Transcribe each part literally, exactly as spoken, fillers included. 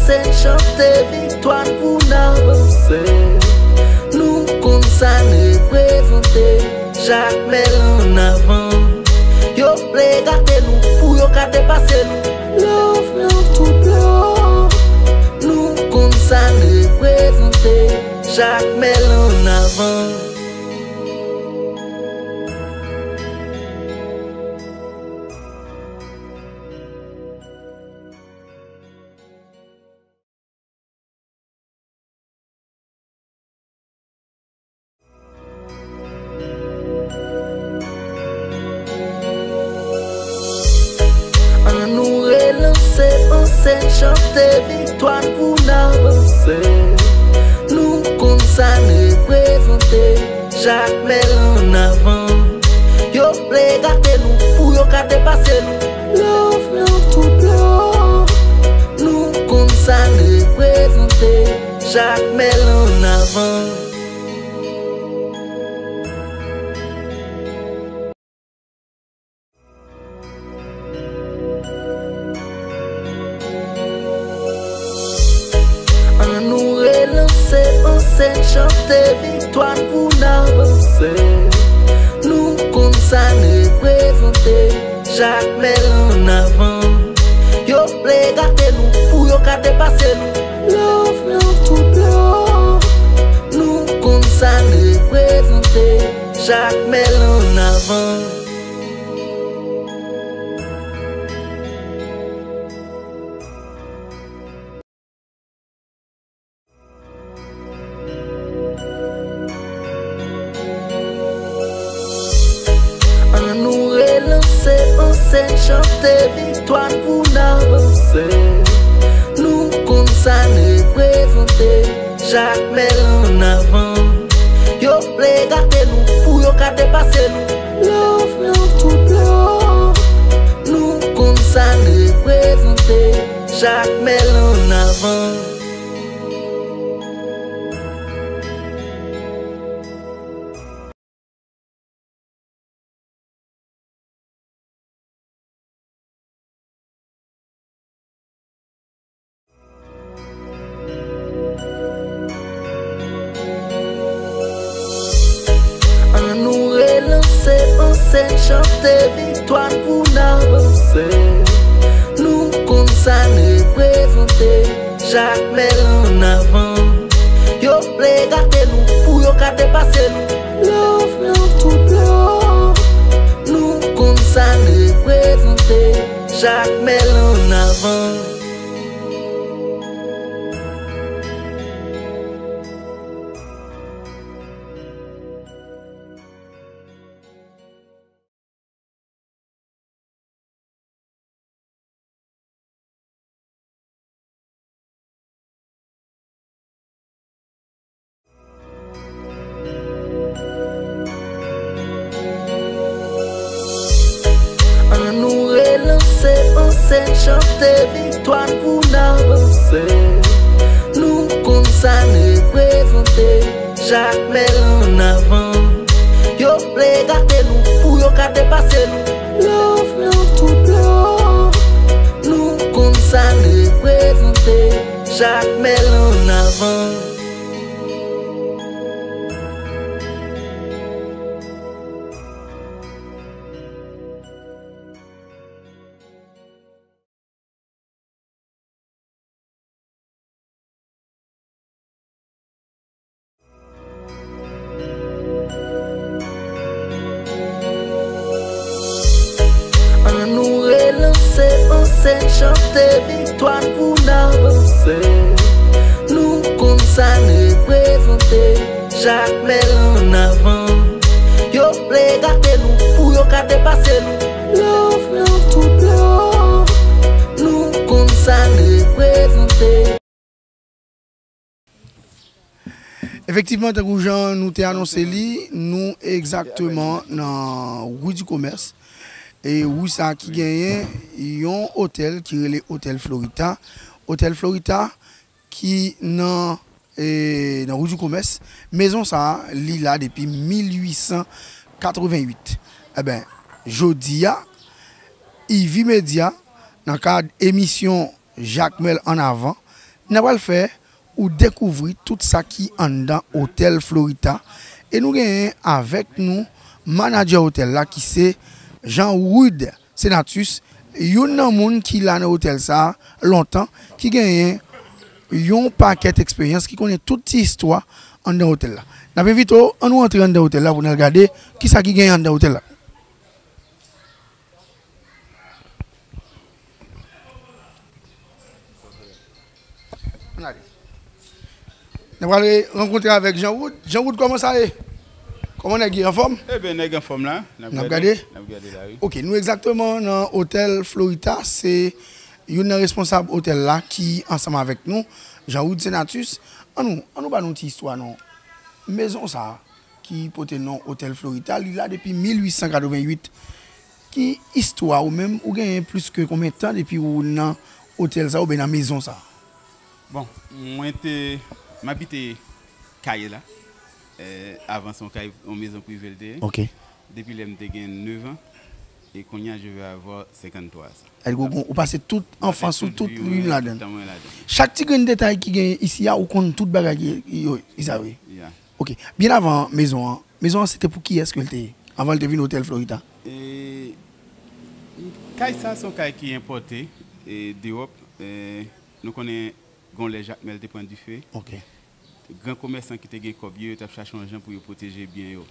Sèn chante viktwa n pou n avanse. Nou konn sa n reprezante. Jakmèl annavan. Yo vle gate nou pou yo ka depase nou. Love nan tout bò. Nou konn sa n reprezante. Jakmèl annavan. Ann nou relanse panse, chante viktwa n pou n avanse. Nou konn sa n reprezante. Jakmèl annavan. Yo vle gate nou pou yo ka depase nou. Love nan tout bò. Nou konn sa n reprezante. Jakmèl annavan. Ann nou relanse panse, chante viktwa n pou n avanse. Nou konn sa n reprezante. Jakmèl annavan. Yo vle gate nou pou yo ka depase nou. Love nan tout bò. Nou konn sa n reprezante. Jakmèl annavan. Ann nou relanse panse, chante viktwa n pou n avanse. Nou konn sa n reprezante. Jakmèl annavan. Yo vle gate nou pou yo ka depase nou. Love nan tout bò. Nou konn sa n reprezante. Jakmèl annavan. Ann nou relanse panse, chante viktwa n pou n avanse. Nou konn sa n reprezante. Jakmèl annavan. Yo vle gate nou pou yo ka depase nou. Love nan tout bò. Nou konn sa n reprezante. Jakmèl annavan. Ann nou relanse panse, chante viktwa n pou n avanse. Nou konn sa n reprezante. Jakmèl annavan. Yo vle gate nou pou yo ka depase nou. Love nan tout bò. Nou konn sa n reprezante. Jakmèl annavan. Ann nou relanse panse, chante viktwa n pou n avanse. Nou konn sa n reprezante. Jakmèl annavan. Yo vle gate nou pou yo ka depase nou. Love nan tout bò. Nou konn sa n reprezante. Efektivman, tankou jan nou te anonse li, nou egzakteman nan Rue du Commerce. E ri sa ki genyen yon otèl ki rele Otèl Florita. Otèl Florita ki nan, e, nan Rue du Commerce. Mezon sa a, li la depi mil uit san katrevenn uit. Eben, jodi a, Ivy Media, nan kad emisyon Jakmèl an avan, N a pral fè ou dekouvri tout sa ki anndan Otèl Florita. E nou genyen avèk nou manadjè otèl la ki se Jean Wood Senatus, youn nan moun ki la nan otèl sa a lontan, ki genyen yon pakèt eksperyans, ki konnen tout ti istwa anndan otèl la. N ap envite w, ann nou antre anndan otèl la pou n al gade kisa ki genyen anndan otèl la. Ann ale. Nou prale rankontre avèk Jean Wood. Jean Wood, kòman sa ye? Kòman nèg ye, anfòm? Ebyen, nèg anfòm la. N ap gade? N ap gade la, wi. Ok, nou egzakteman nan Otèl Florita. Se youn nan responsab otèl la ki ansanm avèk nou, Jean Wood Senatus. Ann nou, ann nou ba nou ti istwa non. Mezon sa a ki pote non Otèl Florita, li la depi mil uit san katreven uit. Ki istwa ou menm, ou genyen plis ke konbyen tan depi ou nan otèl sa oubyen nan mezon sa? Bon, mwen te, m abite kay la. Eh, avan se yon kay, yon mezon prive l te ye. Ok. Depi lè m te gen nèf an, e kounye a je vais avoir cinquante-trois ans. Sa vle di ou, ou pase tout anfans ou, tout vi w ladan l. Chak ti grenn detay ki genyen isi a, ou konn tout bagay ki, yo, ki sa ye. Ok. Byen avan mezon an, mezon an se te pou kiyès ke l te ye? Avan l te vin Otèl Florita? E, kay sa se yon kay ki enpòte, e, dewòp. E, nou konnen gon lè Jakmèl te pran dife. Ok. Gran komèsan ki te gen kòb yo, yo t ap chache yon jan pou yo pwoteje byen yo.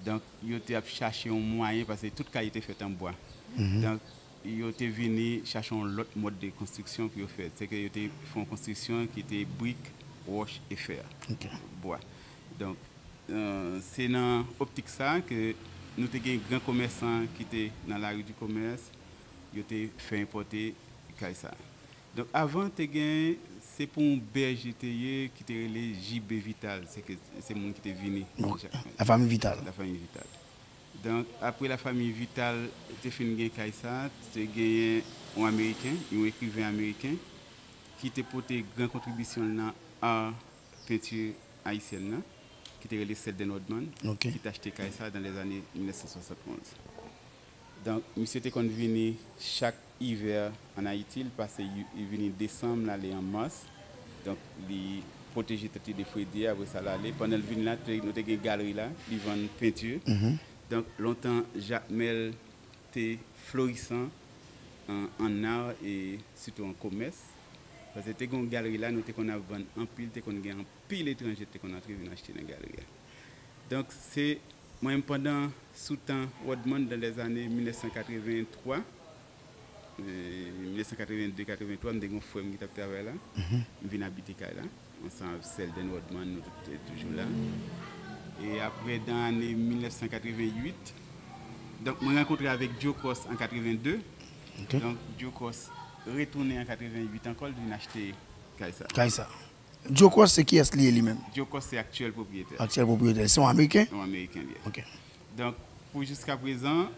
Donk, yo te ap chache yon mwayen, paske tout kay yo te fèt an bwa. Donk, yo te vini chache yon lòt mòd de konstriksyon pou yo fè. Se ke yo te fè yon konstriksyon ki te brik, wòch e fè. Ok. Bwa. Donk, eh, se nan optik sa ke nou te gen gran komèsan ki te nan lari di komès, yo te fè enpòte kay sa. Donk, avan te gen, se pou yon bèje te ye ki te rele J B Vital, se ke, se moun ki te vini. Bon, la famille Vital. La famille Vital. Donk, apre la famille Vital te fin gen kay sa, te genyen yon Ameriken, yon ekriven ameriken, ki te pote gran kontribisyon l nan ar penti ayisyèn nan, ki te rele Selden Rodman, ok, ki te achte kay sa dans les années mil nèf san swasann onz. Donk, misye te konn vini chak ivè ann Ayiti, li pase, li vini desanm, l ale an mas. Donk, li pwoteje tèt li de fredi, apre sa, l ale. Pandan l vin la, te, nou te gen galri la, li vann penti. Donk, lontan, Jakmèl te florisan an, an ar e sitou an komès. Paske te gen yon galri la, nou te konn ap vann anpil, te konn gen anpil etranje te konn antre vin achte nan galri a. Donk, se mwen menm pandan, sou tan Rodman, dans les années mil nèf san katreven twa, eh, mil nèf san katreven de, katreven twa, m te gen yon frè m ki t ap travay la. M vin abite kay la, ansanm avèk Selden Rodman, nou tout te toujou la. E apre, dans ane mil nèf san katreven uit, donk, mwen rankontre avèk Joe Cross an katreven de. Ok. Donk, Joe Cross retounen an katreven uit ankò, l vin achte kay sa. Kay sa. Joe Cross se kiyès li ye li menm? Joe Cross se aktyèl pwopriyetè. Aktyèl pwopriyetè. Se yon Ameriken? Yon Ameriken li ye. Ok. Donk, pou jiskaprezan,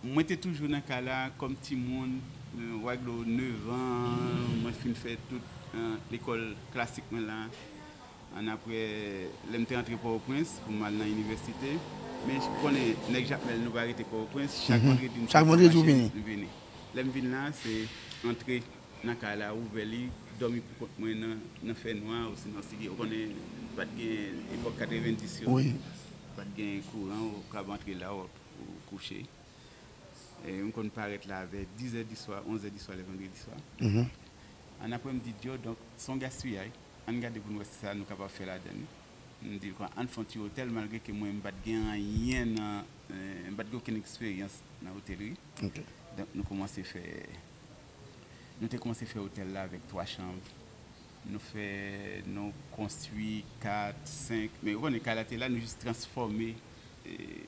mwen te toujou nan kay la kòm timoun, eh, waglo nèf an, mwen fin fè tout, eh, lekòl klasik mwen la. Annapre, lè m te rantre Pòtoprens pou m al nan inivèsite, men ou konnen, nèg Jakmèl, nou pa rete Pòtoprens, chak vandredi, chak vandredi ou vini? M vini. Lè m vin la, se antre nan kay la, ouvè li, dòmi pou kont mwen nan, nan fènwa, osinon si gen, ou konnen, pa t gen, epòk katrevenndis yo, wi, pa t gen kouran, ou kab antre la, w ap, ou kouche. E m konn parèt la vè diz è di swa, onz è di swa, lè vandredi swa. Annapre, m di Joe, donk, se yon gaspiyay, ann gade pou n wè si sa nou kapab fè ladan li. M di l, ann fè yon ti otèl, malgre ke mwen, m pa t gen anyen nan, eh, m pa t gen okenn eksperyans nan otelri. Ok. Donk, nou kòmanse fè Nou te kòmanse fè otèl la avèk twa chanm. Nou fè, nou konstwi kat, senk, men ou konnen kay la te la, nou jis transfòme, eh,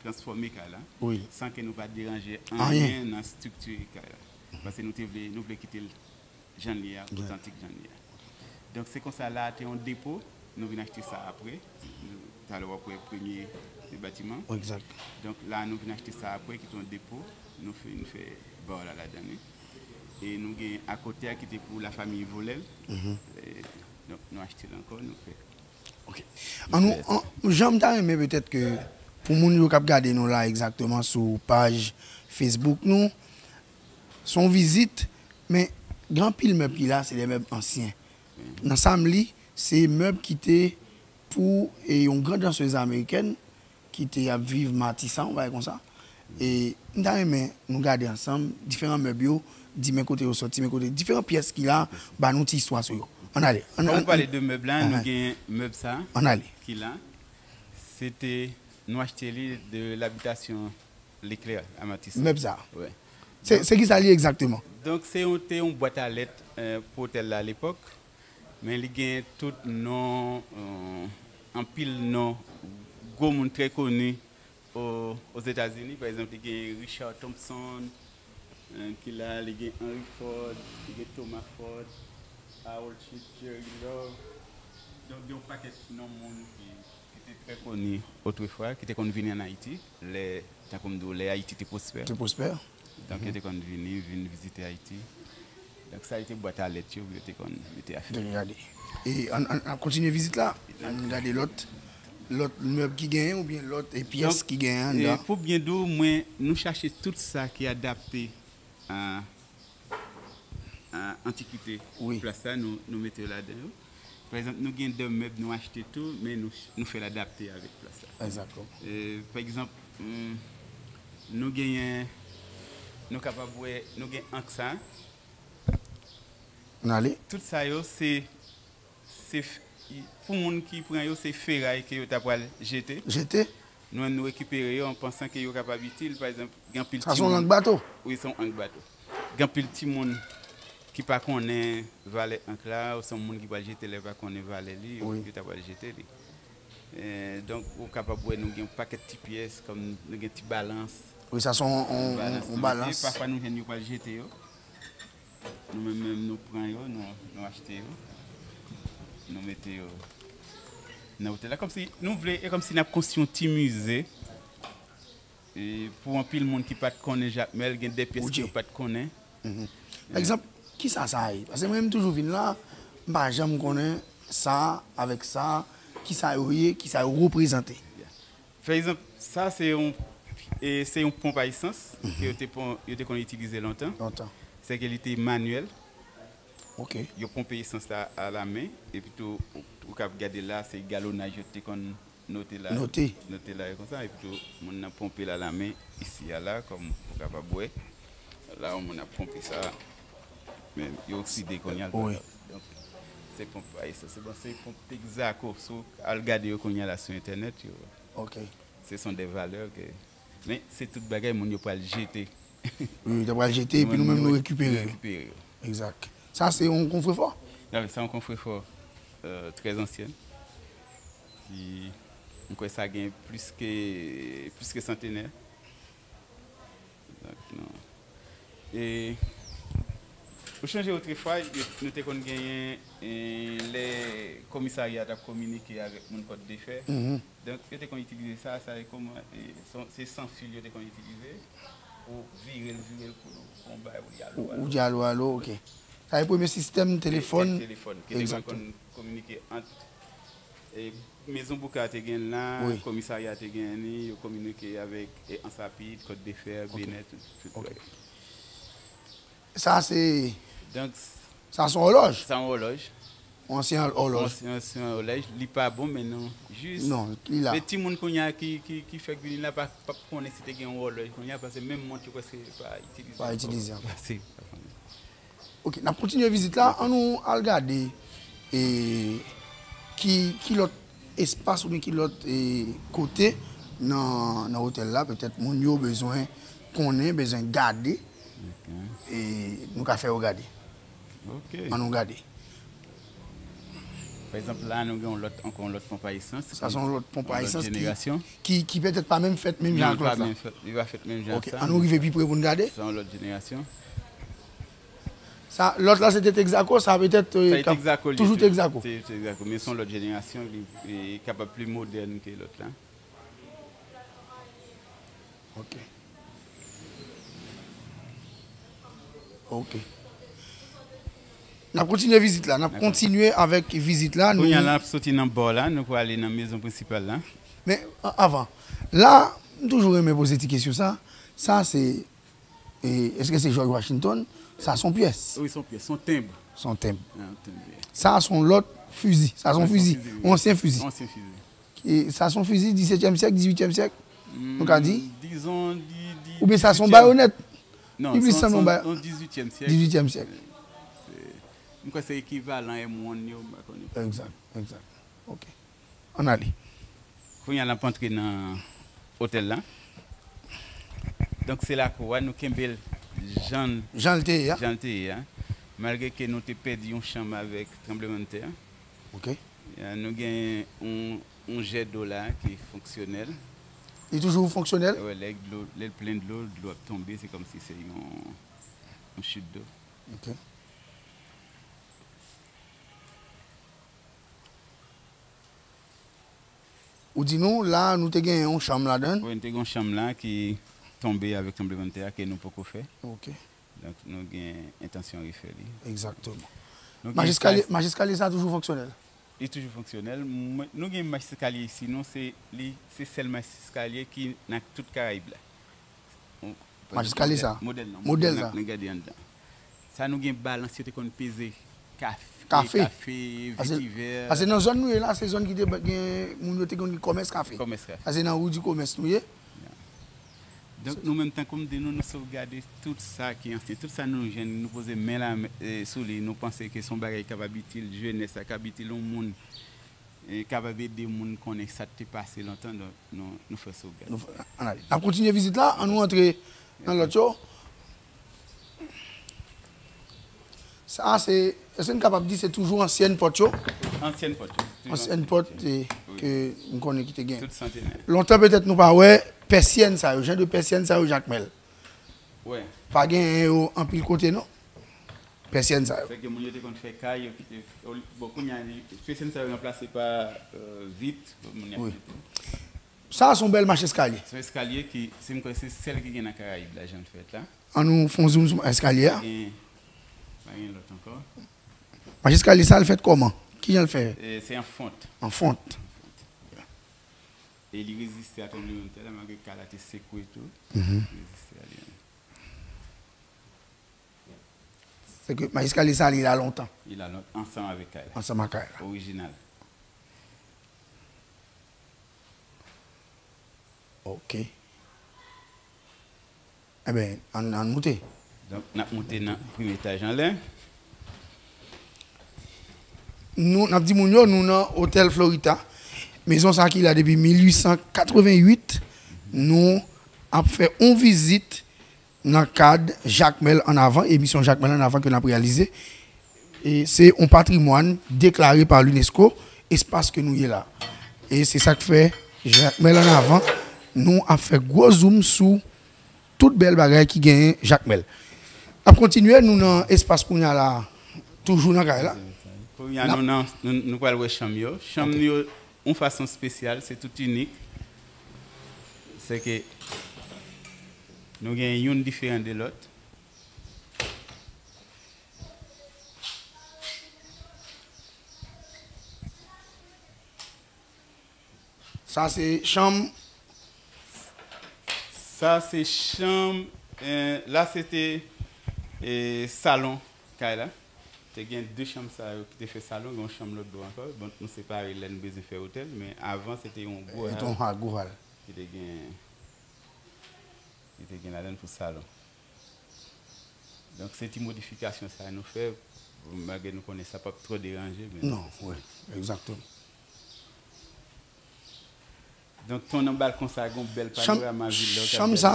transfòme kay la, wi, san ke nou pa deranje anyen nan estrikti kay la. Paske nou te vle, nou vle kite l jan l ye a, otantik jan l ye a. Donk, se konsa la a te yon depo, nou vin achte sa apre. Nou, talè w ap wè premye batiman. Egzak. Donk, la a nou vin achte sa apre, ki te yon depo, nou fin fè bar la ladan li. E nou gen akote a ki te pou lafanmi Volèl. E, donk, nou achte l ankò, nou fè. Ok. An nou, an, jan m ta renmen petèt ke pou moun yo k ap gade nou la egzakteman sou paj Facebook nou, se yon vizit, men Gen anpil mèb ki la, se de mèb ansyen. Nan sa m li, se mèb ki te pou e, yon gran dansez amerikèn ki te ap viv Matisan, yon bagay konsa. E m ta renmen nou gade ansanm diferan mèb yo, di men kote yo soti, men kote diferan pyès ki la, ba nou ti istwa sou yo. Ann ale. Ann, Kòm ann, ou pale ann. de mèb la, nou Ahan. gen mèb sa Ann ale. ki la. Se te, nou achte li de labitasyon Leclerc a Matisan. Mèb sa. Wi. Se, se ki sa li egzakteman? Donk, se yon, te yon bwat a lèt, eh, pou otèl la alepòk. Men li gen tout non, eh, anpil non gwo moun trè koni o, Ozetazini. Pa egzanp, li gen Richard Thompson, eh, ki la, li gen Henry Ford, li gen Thomas Ford, Harold Chase, Jerry Love. Donk, gen yon pakèt non moun ki, ki te trè koni otrefwa, ki te konn vini ann Ayiti, lè, tankou m di w, lè Ayiti te pwospè. Te pwospè. Donk, yo te konn vini, vin vizite Ayiti. Donk, sa yo te bwat a lèt yo, yo te konn mete afè. Donk, gade. E ann, ann, ann kontinye vizit la. Ann gade lòt, lòt mèb ki genyen oubyen lòt e pyès Donk, ki genyen e anndan. Pou byen di w, mwen, nou chache tout sa ki adapte a, a antikite Wi. plas la, nou, nou mete yo ladan yo. Pa egzanp, nou gen de mèb nou achte tou, men nou, nou fè l adapte avèk plas la. Egzakteman. E, pa egzanp, mm, nou genyen, nou kapab wè, nou gen ank sa. Ann ale. Tout sa yo, se, se f-, i-, pou moun ki pran yo, se feray ke yo ta pral jete. Jete? Nou menm, nou rekipere yo an pansan ke yo kapab itil. Pa egzanp, gen anpil Sa se yon timoun ank bato? Wi, se yon ank bato. Gen anpil timoun ki pa konnen valè ank la, ou se yon moun ki pral jete l, pa konnen valè li, Wi. yo ta pral jete li. Eh, donk, ou kapab wè nou gen yon pakèt ti pyès, kòm nou gen ti balans. Wi, sa se yon, yon, Balans yon, yon nou mete. balans. Pafwa, nou jwenn yo pral jete yo. Nou menm, menm, nou pran yo, nou, nou achte yo. Nou mete yo nan otèl la. Kòmsi, nou vle, e kòmsi n ap konstwi yon ti mize. E pou anpil moun ki pa t konnen Jakmèl, gen de pyès Ok. ke yo pa t konnen. Mhm. Pa egzanp, ki sa sa ye? Paske mwen menm toujou vin la, m pa janm konnen sa avèk sa, ki sa yo ye, ki sa yo reprezante. Yeah. Pa egzanp, sa se yon, e, se yon ponp a esans ke yo te pon-, yo te konn itilize lontan. Lontan. Se ke li te manyèl. Ok. Yo ponpe esans la a la men, epi tou, ou, ou kab gade la, se galonaj yo te konn note la. Note. Note la, e konsa, epi tou, moun nan ponpe l a la men, isi a la, kòm ou kapab wè. La, yon moun ap ponpe sa. Men, yo okside kounye a l pa Wi. kapab. Donk, se ponp a esans. Se bon, se ponp Texaco. Si w al gade yo kounye a la sou entènèt, yo, Ok. ce sont des valeurs que, men se tout bagay moun yo pral jete. Wi, yo pral jete, epi nou menm nou rekipere yo. Rekipere yo. Egzak. Sa se yon konfrefò? Sa se yon konfrefò, euh, trè ansyen. Ki, m kwè sa gen plis ke, plis ke santenè. Donk, non. E, ou chonje otrefwa, yo, nou te konn genyen, e, lè komisarya t ap kominike avèk moun Kòt de Fè. Mhm. Donk, yo te konn itilize sa, sa e kòman, e, se, se san fil yo te konn itilize pou vire l, vire l pou, pou yon bagay pou li alo, Ou, alo. ou di alo, alo, ok. Sa e premye sistèm telefòn. Te-, telefòn, ki te Egzakteman. konn kominike ant, e, Mezon Bouka te gen la, Wi. komisarya te gen li, yo kominike avèk, e, Ansapit, Kòt de Fè, Ok. Benè, tout, tout Ok. bagay. Sa se, Donk, sa se yon òlòj? Sa yon òlòj. Yon ansyen òlòj. Yon ansyen, ansyen òlòj. Li pa bon, men non, jis. Non, li la. Men timoun kounye a ki, ki, ki fèk vini la, pa, p ap konnen si te gen yon òlòj kounye a, paske menm mont yo prèske pa itilize Pa ankò. itilize ankò. Paske, pa konnen. Ok, n ap kontinye vizit la. Ann nou al gade, e, ki, ki lòt espas oubyen ki lòt, e, kote nan, nan otèl la, petèt moun yo bezwen konnen, bezwen gade. Ok. E nou ka fè yo gade. Ok. Ann nou gade. Pa egzanp, la, nou gen yon lòt, ankò yon lòt ponp a esans. Sa se yon lòt ponp a Yon lòt esans ki, jenerasyon. ki, ki petèt pa menm fèt menm jan Non, ak li pa lòt la. menm fèt, li pa fèt menm jan ak Ok, sa. ann nou rive pi pre pou n gade. Se yon lòt jenerasyon. Sa, lòt la, se te Texaco, sa petèt, e, Sa e k ap Texaco, li toujou te, Texaco. te, te Texaco, men se yon lòt jenerasyon, li, li kapab pli modèn ke lòt la. Ok. Ok. N ap kontinye vizit la, n ap Dakò. kontinye avèk vizit la. Kounye a, Nou, n ap soti nan bò la, nou prale nan mezon prensipal la. Men, a-, avan, la, m toujou renmen poze ti kesyon sa. Sa, se, e, èske se George Washington? Sa se yon pyès. Wi, se yon pyès, se yon tenb. Se yon tenb. Yon tenb, wi. Sa se yon lòt fizi. Sa se yon fizi. Yon ansyen fizi. Ansyen fizi. E sa se yon fizi disetyèm syèk, dizuityèm syèk. Nou ka di. Dizon, di, di, Oubyen sa se yon bayonèt. Non, Li plis se sanble yon yon- bay- yon dizuityèm syèk. Dizuityèm syèk. M kwè se ekivalan M wan yo, m pa konnen. Egzak, egzak. Ok. Ann ale. Kounye a n ap antre nan otèl la. Donk se lakou a, nou kenbe l jan Jan l te ye a. Jan l te ye a. Malgre ke nou te pèdi yon chanm avèk tranblemanntè. Ok. Ya, nou gen yon, yon jè dlo la ki fonksyonèl. Li toujou fonksyonèl? Wè, lè dlo, lè l plen dlo, dlo ap tonbe, se kòmsi se yon, yon chit dlo. Ok. Ou di nou, la, nou te gen yon chanm ladan l? Wi, nou te gen yon chanm la ki tonbe avèk tranblemanntè a ke nou poko fè. Ok. Donk nou gen entansyon refè li. Egzakteman. Nou gen Macheskalye, espas- macheskalye sa toujou fonksyonèl? Li toujou fonksyonèl. Mwen- Nou gen macheskalye isi, nou, se li, se sèl macheskalye ki nan tout Karayib la. Ou- Macheskalye sa? Modèl nan. Modèl Nan- sa? Nan gade anndan. Sa nou gen balans yo te konn peze kafe, Kafe. Kafe, Paske- vetivè. Paske nan zòn nou ye la, se zòn ki te gen moun yo te konn gen kòmès kafe. Kòmès kafe. Paske nan ri di komès nou ye. Donk nou menm tankou m di nou, nou sovgade tout sa ki ansyen, tout sa nou jwenn, nou poze men la e, sou li, nou panse ke se yon bagay ki kapab itil jenès la, k ap itil yon moun, e, kapab ede moun konnen sa k te pase lontan, donk nou, nou fè sovgade. Nou fè- ann ale. N ap kontinye vizit la, ann nou antre nan lòt yo. Sa se, èske n kapab di se toujou ansyèn pòt yo? Ansyèn pòt yo. Toujou Ansyèn pòt e, ke m konnen ki te gen. Tout santenè. Lontan petèt nou pa wè pèsyèn sa yo, jan de pèsyèn sa yo Jakmèl. Wè. Pa genyen yo anpil kote non. Pèsyèn sa yo. Fèk ke moun yo te konn fè kay, yo kite. Bon, kounye a, pèsyèn sa yo ranplase pa euh, vit. Bon, moun y ap Wi. kite. Sa se yon bèl macheskalye. Se yon eskalye ki, se m kwè se sèl ki gen nan Karayib la, jan l fèt la. Ann nou fè yon zoom sou eskalye a. Gen, pa gen lòt ankò. Macheskalye sa l fèt kòman? Kijan l fè? E, se an font. An font. E li reziste a tranblemanntè la, malgre kay la te sekwe tou. Mhm. Li reziste a li menm. Se ke macheskalye sa li la lontan. Li la lon- ansanm avèk kay la. Ansanm ak kay la. Orijinal. Ok. Enben, ann, ann moute. Donk, n ap moute nan premye etaj anlè. Nou, n ap di moun yo, nou nan Otèl Florita. Mezon sa ki la depi mil uit san katreven uit. Nou ap fè yon vizit nan kad Jakmèl ann avan, emisyon Jakmèl ann avan ke n ap reyalize. E se yon patrimwàn deklare pa l'UNESCO, espas ke nou ye la. E se sa k fè Jakmèl ann avan, nou ap fè gwo zoom sou tout bèl bagay ki genyen Jakmèl. N ap kontinye, nou nan espas kounye a la, toujou nan kay la. Kounye a nou nan, nou, nou pral wè chanm yo. Chanm yo, yon fason espesyal, se tout inik. Se ke nou gen youn diferan de lòt. Sa se chanm. Sa se chanm, eh, la se te eh, salon kay la. Te gen de chanm sa yo ki te fè salon, gen yon chanm lòt bò ankò. Bon, nou separe lè n bezwen fè otèl, men avan se te yon gwo E hal ton ha gwo hal. Ki te gen, ki te gen ladan pou salon. Donk se ti modifikasyon sa nou fè, malgre nou konnen sa p ap twò deranje. Men Non, wi, egzakteman. Donk ton nan balkon sa gen yon bèl panorama vil la. Chanm sa,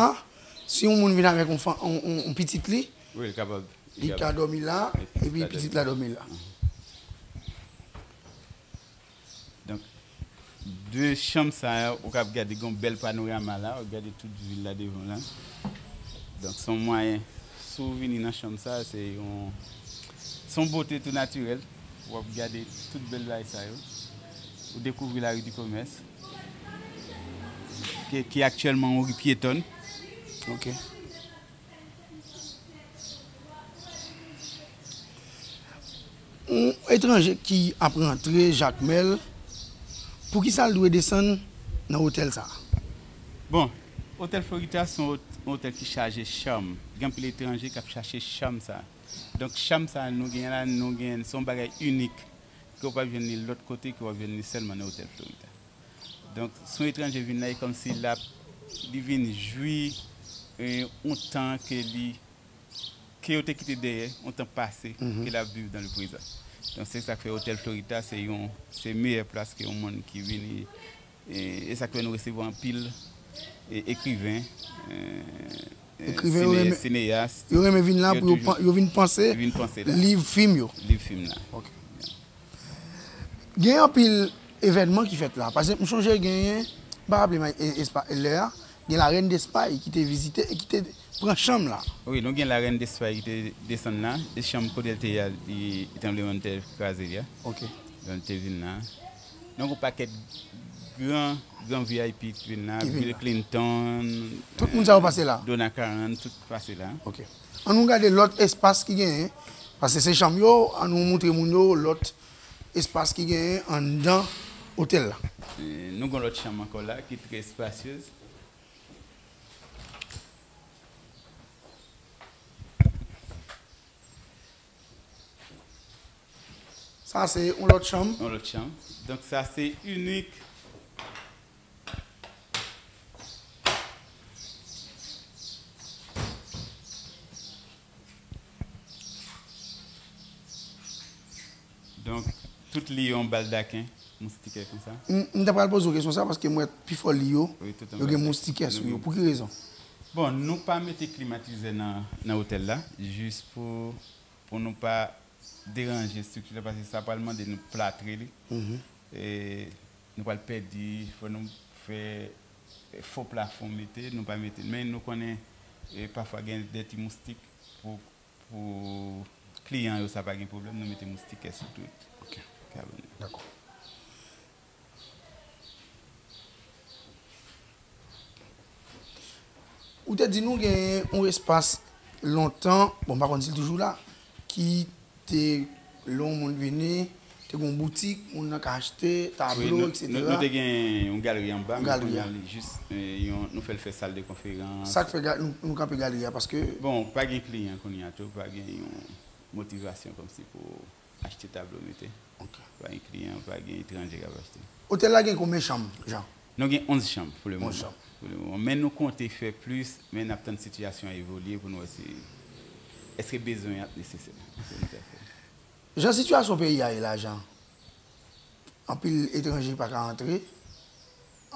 si yon moun vin avèk yon, yon, yon pitit li, wi, li kapab. Li ka dòmi la, epi pitit la dòmi la. Donk, de chanm sa a, ou kab gade gen yon bèl panorama la, ou gade tout vil la devan la. Donk, se yon mwayen, si w vini nan chanm sa a, se yon, se yon bote tou natirèl. W ap gade tout bèl bagay sa yo. Ou dekouvri lari di komès, ki, ki aktyèlman yon ri pyetòn. Ok. Yon etranje ki ap rantre Jakmèl, poukisa l dwe desann nan otèl sa a? Bon, Otèl Florita se yon ot- yon otèl ki chaje cham. Gen anpil etranje k ap chache cham sa. Donk, cham sa a nou gen la, nou gen, se yon bagay inik ke w p ap jwenn li lòt kote, ke w ap jwenn li sèlman nan Otèl Florita. Donk, si yon etranje vin la, e kòmsi l ap, li vin jwi, eh, yon tan ke li, ke yo te kite dèyè, yon tan pase, ke l ap viv dans le présent. Donk, se sa k fè Otèl Florita, se yon, se meyè plas ke yon moun ki vini, e, e sa k fè nou resevwa anpil, e, ekriven, e, e, Ekriven yo sine-, renmen, sineyas, yo renmen vin la yo pou yo toujou pan-, yo vin panse vin panse la. Liv, fim yo. Liv, fim la. Ok. Gen anpil evènman ki fèt la. Pa egzanp, m sonje genyen, m pa raple m, e, espa-, lè a, gen Larèn Despay ki te vizite e ki te pran chanm la. Wi, nou gen Larèn Despay ki te desann la. E chanm kote l te ye a, li, tranblemanntè kraze li a. Ok. Donk, li te vin la. Donk, yon pakèt gran, gran V I P ki vin la. Ki vin Bill la. Clinton, tout moun sa yo pase la. Donna Karan, tout pase la. Ok. An nou gade lòt espas ki genyen, paske se chanm yo, an nou montre moun yo lòt espas ki genyen anndan otèl la. E, nou gen lòt chanm ankò la ki trè espasyez. Sa se yon lòt chanm. Yon lòt chanm. Donk, sa se inik. Donk, tout li yon baldaken moustikè konsa. M, m ta pral poze w kesyon sa, paske m wè pifò li yo, wi, tout an yo gen baldaken. Moustikè sou yo. Pou ki rezon? Bon, nou pa mete klimatizè nan, nan otèl la, jis pou, pou nou pa deranje estrikti la, paske sa pral mande nou platre li. Mhm. E nou pral pèdi, fò nou fè fo plafon mete, nou pa mete. Men nou konnen, e pafwa gen de ti moustik pou, pou kliyan yo, sa pa gen pwoblèm, nou mete moustikè sou tout. Ok. Kabane. Dakò. Ou te di nou gen yon espas lontan, bon, m pa konn si l toujou la, ki te, lè yon moun vini, te gen yon boutik, moun nan ka achte tablo, etsetera. Wi, nou, nou, nou te gen yon galeri anba, men kounye a li jis, eh, yon, nou fè l fè sal de konferans. Sa k fè ga-, nou, nou kanpe galeri a, paske bon, pa gen kliyan kounye a tou, pa gen yon motivasyon kòmsi pou achte tablo mete. Ok. Pa gen kliyan, pa gen etranje k ap achte. Otèl la gen konbyen chanm, Jean? Nou gen onz chanm pou le moman. Onz chanm. Pou le moman. Men nou konte fè plis, men n ap tann sitiyasyon an evolye pou nou wè si, èske bezwen an ap nesesè pou nou ta fè. Jan sitiyasyon peyi a ye la, Jean, anpil etranje pa ka antre,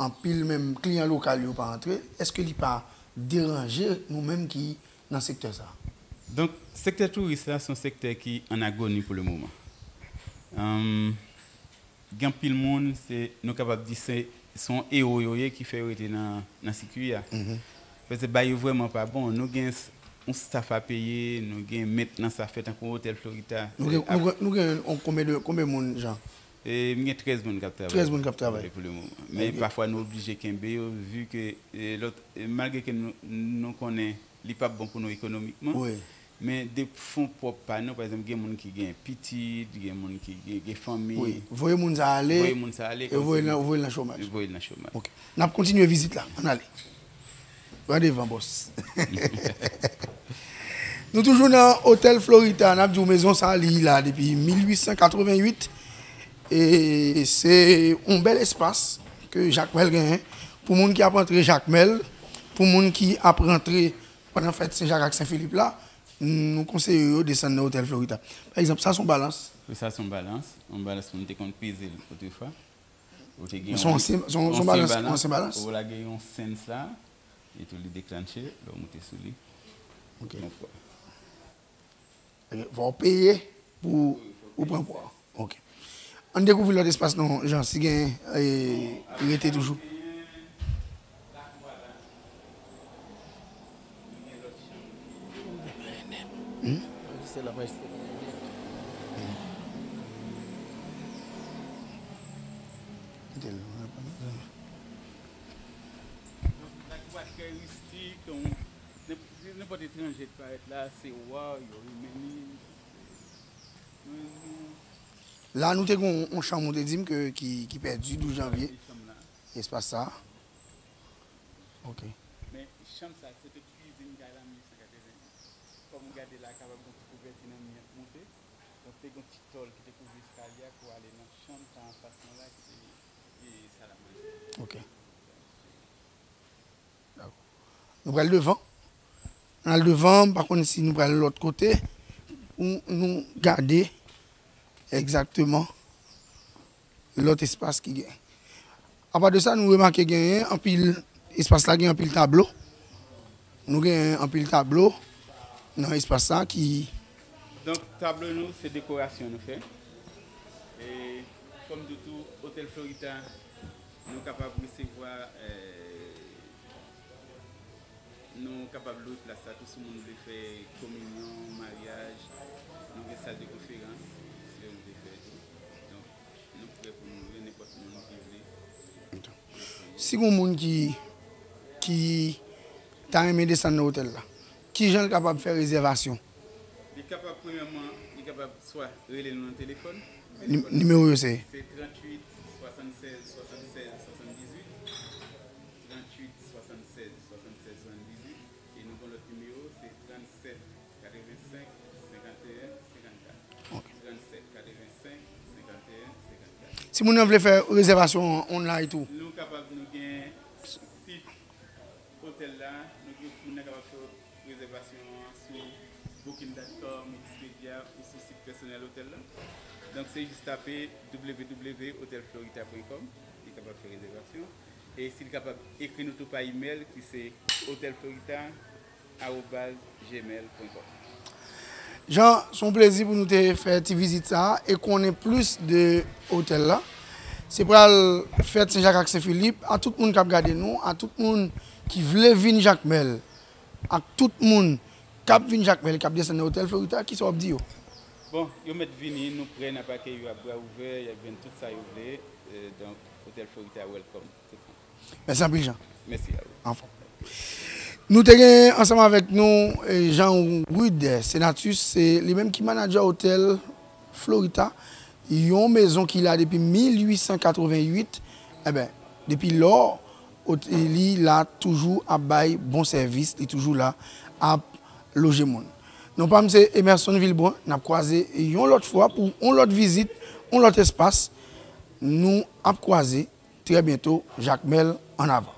anpil menm kliyan lokal yo pa antre, èske li pa deranje nou menm ki nan sektè sa a? Donk, sektè touris la, se yon sektè ki an agoni pou le moman. Anm, gen anpil moun, se, nou kapab di, se, se yon ewo yo ye ki fè yo rete nan, nan sikui a. Mhm. Paske bay yo vrèman pa bon. Nou gen s-, yon staff a peye, nou gen mentnans a fè tankou Otèl Florita. Nou gen, nou gen, nou gen yon konbyen de, konbyen moun, Jean? E, m gen trèz moun k ap travay. Trèz moun k ap travay. Wi, pou le moman. Men pafwa nou oblije kenbe yo, vi ke, e, lòt, e, malgre ke nou, nou konnen li p ap bon pou nou ekonomikman, wi, men de fon pwòp pa nou, pa egzanp, gen moun ki gen pitit, gen moun ki gen, gen fanmi. Wi, voye moun sa ale, voye moun sa ale, e voye l nan, voye l nan chomaj. Voye l nan chomaj. Ok. N ap kontinye vizit la. Ann ale. Pran devan, bòs. Nou toujou nan Otèl Florita. N ap di w mezon sa, li la depi mil uit san katreven uit. E se yon bèl espas ke Jakmèl genyen. Pou moun ki ap antre Jakmèl, pou moun ki ap rantre pandan fèt Sen Jak ak Sen Filip la, nou konseye yo desann nan Otèl Florita. Pa egzanp, sa se yon balans. Wi, sa se yon balans. Yon balans moun te konn peze l otrefwa. Ou te gen yon ansyen, se yon, se yon balans, yon ansyen balans. Ou lage yon sens la, etou li deklanche, lè w moute sou li. Ok. Yon fwa. Ok, fò w peye pou ou pran pwa. Ok. Ann dekouvri lòt espas non, Jean, si gen, e, rete toujou. Hmm? Lakou a trè ristik, nenpòt etranje k parèt la, se wa, yo renmen li. La, nou te gen yon, yon chanm, ou te di m ke, ki, ki pèdi douz janvye. Espas sa. Ok. Men chanm sa, se te kwizin kay la, mil uit san katreven uit. Kòm ou gade la, kapab gen ti kouvèti nan mi an k moute. Donk, te gen yon ti tòl ki te kouvri eskalye a pou ale nan chanm sa anfas mwen la, ki te e salamanje. Ok. Dakò. Nou pral devan. N al devan, m pa konn si nou pral lòt kote pou nou gade egzakteman lòt espas ki gen. Apa de sa, nou remake genyen anpil, espas la gen anpil tablo. Nou gen anpil tablo nan espas la ki Donk, tablo nou, se dekorasyon nou fè. E kòm di w tou, Otèl Florita, nou kapab resevwa, eh, nou kapab lwe plas la tou si moun vle fè kominyon, maryaj, nou gen sal de konferans, si yo vle fè tou. Donk, nou prè pou nou lwe nenpòt moun ki vle. Si gen moun ki, ki ta renmen desann nan otèl la, kijan l kapab fè rezèvasyon? Li kapab, premyèman, li kapab swa rele nou nan telefòn. Ni-, nimewo yo se? Se tranntuit, swasannsèz, swasannsèz, swasanndizuit. Tranntuit, swasannsèz, swasannsèz, swasanndizuit. E nou gen lòt nimewo, se trannsèt, katrevensenk, senkanteyen, senkannkat. Ok. Trannsèt, katrevensenk, senkanteyen, senkannkat. Si moun nan vle fè rezèvasyon online tou? Nou kapab, nou gen sit otèl la, nou gen, moun nan kapab fè rezèvasyon an sou booking dot com, Expedia ou sou sit pèsonèl otèl la. Donk, se jis tape w w w hotel florita point com, li kapab fè rezèvasyon. E si l kapab ekri nou tou pa imèl, ki se hotel florita arobaz gmail point com. Jean, se yon plezi pou nou te fè ti vizit sa a e konnen plis de otèl la. Se pral fèt Sen Jak ak Sen Filip. A tout moun k ap gade nou, a tout moun ki vle vin Jakmèl, ak tout moun k ap vin Jakmèl, k ap desann nan Otèl Florita, kisa w ap di yo? Bon, yo mèt vini, nou prè, n ap akeyi yo a bra ouvè, y ap jwenn tout sa yo vle. Eh, donk, Otèl Florita welcome tout moun. Mèsi anpil, Jean. Mèsi a ou. Anfòm. Nou te gen ansanm avèk nou, eh, Jean Rude Senatus, se li menm ki manadjè Otèl Florita, yon mezon ki la depi mil uit san katreven uit. Enben, depi lò, ot-, li la toujou ap bay bon sèvis, li toujou la ap loje moun. Non pa m se Emerson Vilbrun, n ap kwaze yon lòt fwa pou yon lòt vizit, yon lòt espas. Nou ap kwaze trè byento, Jakmèl ann avan.